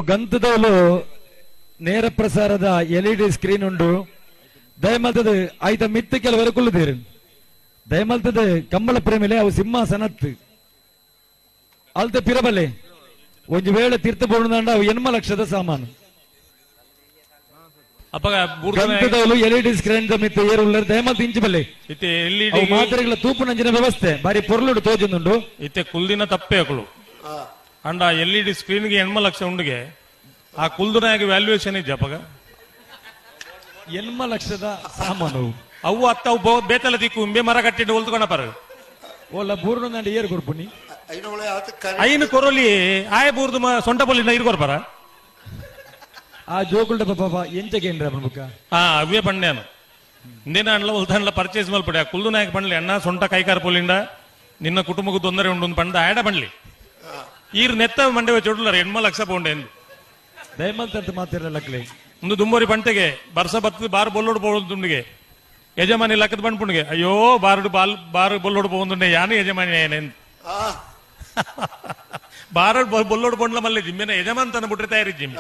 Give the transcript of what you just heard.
ಗಂತದವಲು ನೇರ ಪ್ರಸಾರದ LED screen ಉಂಡು. ದಯಮಲ್ತದ ಆಯ್ತ ಮಿತ್ತ ಕೆಲವರು ಕುಲ್ಲುದೇರು. ದಯಮಲ್ತದ ಕಂಬಳ ಪ್ರೇಮಿಲೆ ಅವು ಸಿಂಹಾಸನತ್ ಅಲ್ತ ಪಿರಬಲೆ ಒಂಜಿ ವೇಳೆ ತೀರ್ಥ ಬೋಣದಂಡ ಅವು 8 ಲಕ್ಷದ ಸಾಮಾನು. ಅಪಗ ಗಂತದವಲು ಎಲ್ಇಡಿ ಸ್ಕ್ರೀನ್ the ಮಿತ್ತ ಏರುಲ್ಲರ್ ದಯಮಲ್ತ ಇಂಚಿ ಬಲ್ಲೆ. ಇತ್ತೆ ಎಲ್ಇಡಿ ಅವು ಮಾತ್ರೆಗಳ ತೂಪುನಂಚಿನ ವ್ಯವಸ್ಥೆ ಬಾರಿ ಪೊರ್ಲುಡು ತೋಜೊಂದುಂಡು. ಇತ್ತೆ ಕುಲ್ದಿನ ತಪ್ಪೆ ಅಕುಲು ಅಂಡ ಎಲ್ಇಡಿ ಸ್ಕ್ರೀನ್ ಗೆ 8 ಲಕ್ಷ ಉಂಡುಗೆ ಆ ಕುಲ್ದುನಾಗ ವ್ಯಾಲ್ಯೂಯೇಷನ್ ಇಜ್ಜ ಅಪಗ 8 ಲಕ್ಷದ ಸಾಮಾನು ಅವು ಅತ್ತ ಅವು ಬೇತಲ ದಿಕ್ಕು ಇಂಬೆ ಮರ ಕಟ್ಟಿಟ್ಟು ಒಲ್ತುಕೊಂಡ ಪರ ಓಲ ಬೂರ್ಣ ಏರ್ ಕೊರ್ಪುನಿ ಐನು ಕೊರೊಲಿ ಆಯ ಬೂರ್ದು ಸೊಂಟ ಪೊಲಿನ ಇರ್ ಕೊರ್ಪರ ಆ ಜೋಕುಲ್ಡ ಪಾಪ ಎಂಚ ಕೇಂದ್ರ ಪ್ರಮುಖ ಆ ಅವೇ ಪಂಡ್ಯಾನು ಇಂದೇನ ಅಂಡ್ಲ ಒಲ್ತಾಂಡ್ಲ ಪರ್ಚೇಸ್ ಮಲ್ಪಡೆ ಆ ಕುಲ್ದು ನಾಯಕ ಪಂಡ್ಲಿ ಅಣ್ಣ ಸೊಂಟ ಕೈಕಾರ ಪೊಲಿಂಡ ನಿನ್ನ ಕುಟುಂಬಕ್ಕೂ ತೊಂದರೆ ಉಂಡು ಪಂಡ ಆಯಡ ಪಂಡ್ಲಿ ಈರ್ ನೆತ್ತ ಮಂಡೆ ಚೊಡ್ಲರ್ 8 ಲಕ್ಷ ಪೌಂಡೆ ಎಂದು ದಯಮಲ್ತಂತ ಮಾತಿರಲ್ಲ ಲಕ್ಲೆ ಒಂದು ದುಂಬೋರಿ ಪಂಟೆಗೆ ಬರ್ಸ ಬತ್ತದ ಬಾರ್ ಬೊಲ್ಲೋಡು ಪೋದುಂಡಿಗೆ ಯಜಮಾನಿ ಲಕ್ಕದ ಬಂಡ್ಪುಂಡಿಗೆ ಅಯ್ಯೋ ಬಾರುಡು ಬಾಲ್ ಬಾರು ಬೊಲ್ಲೋಡು ಪೋಂದುಂಡೆ ಯಾನು ಯಜಮಾನಿ ಏನೆಂದು ಬಾರ ಬೊಲ್ಲೋಡು ಪೊಂಡ್ಲ ಮಲ್ಲೆ ಜಿಮ್ಮೆನ ಯಜಮಾನ್ ತನ್ನ ಬಿಟ್ರೆ ತಯಾರಿ ಜಿಮ್ಮೆ.